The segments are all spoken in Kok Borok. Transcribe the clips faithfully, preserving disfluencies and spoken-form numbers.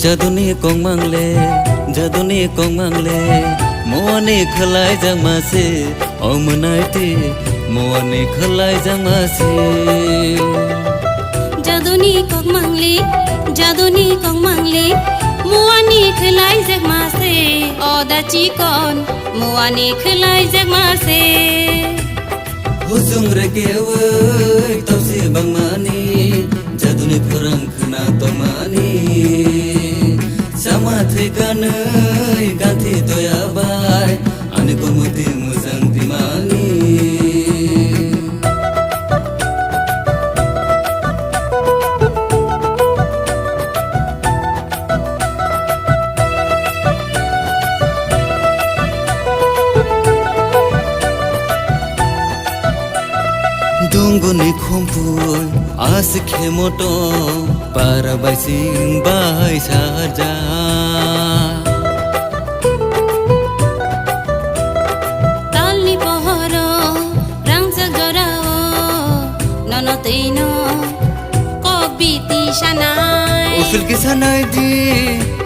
Jaduni kokmang le, jaduni kokmang le, muani khwlaijakma se, o mwnaiti, muani khwlaijakma se. Jaduni kokmang le, jaduni kokmang le, muani khwlaijakma se, o da chikon, muani khwlaijakma se. Husung reke oi tausi bangmani, jaduni khorang khna tongmani. Sama thwi kanwi kanthi toya bai, ani komuti musang timani. Dunguni khumpui aswk khe moto, para baising bai sarjak. Talni pohoro rangchak jorao nono twino kok biti sanai. O philki sanai di,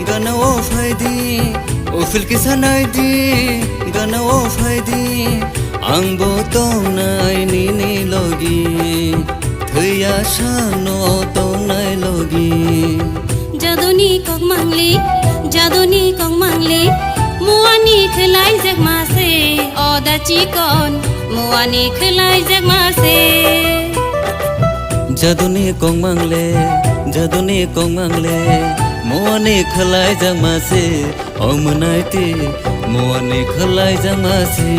gana o phai di. O philki sanai di, gana o phai di. Ang bo tongnai nini logi, thwiya sano tongnai logi. Jaduni kokmang le, jaduni kokmang le, muani khwlaijakma se, o da chikon, muani khwlaijakma se. Jaduni kokmang le, jaduni kokmang le, muani khwlaijakma se, o mwnaiti, muani khwlaijakma se.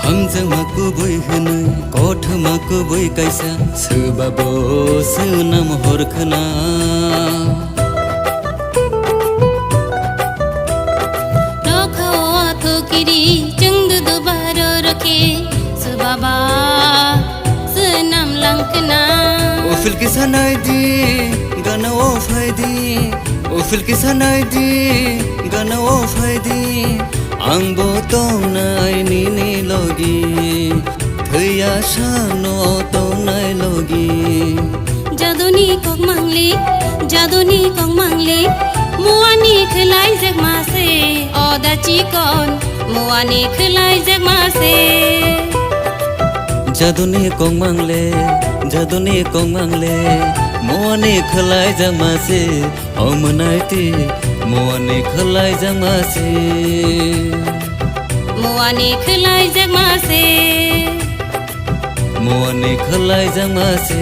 Hamjakma kubui hwnwi, kothoma kubui kaisa, swbabo swnam hor khna. Nokha o athukiri chwngdu dubaro rokhe, swbaba swnam langkhna. O philki sanai di, gana o phai di. O philki sanai di, gana o phai di. Ang bo tongnai nini logi, thwiya sano tongnai logi. Jaduni kokmang le, jaduni kokmang le, muani khwlaijakma se, o da chikon, muani khwlaijakma se. Jaduni kokmang le, jaduni kokmang le, muani khwlaijakma se, o mwnaiti, muani khwlaijakma se. Muani khwlaijakma se. Muani khwlaijakma se.